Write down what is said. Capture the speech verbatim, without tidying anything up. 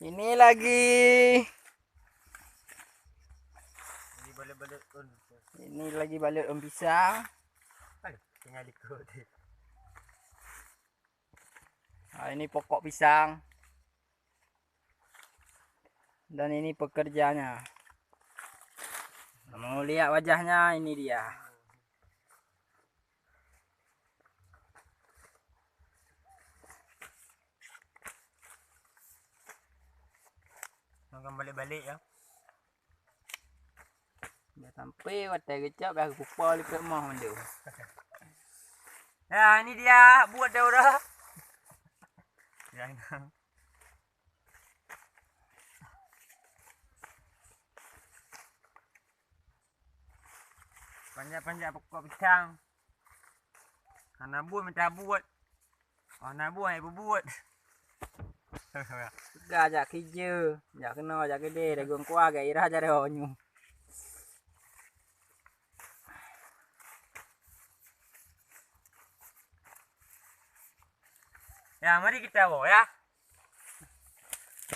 Ini lagi. Ini lagi balut daun pisang. Hai, tinggal ikut. Nah, ini pokok pisang. Dan ini pekerjanya. Mau lihat wajahnya, ini dia. Makan balik-balik ya. Dah sampai watèe geucok, dah geupupa likot moh mandum. Ya, ini dia buet dia udah. Ya, ini. Panjak-panjak pokok pisang. Hana buet minta buet. Hana buet hai bubuet. Peugah jak keujeue, jak keunoe, jak keudeh, dagon kuah gak irah jaroe nyoe. Ya, mari kita bawa ya.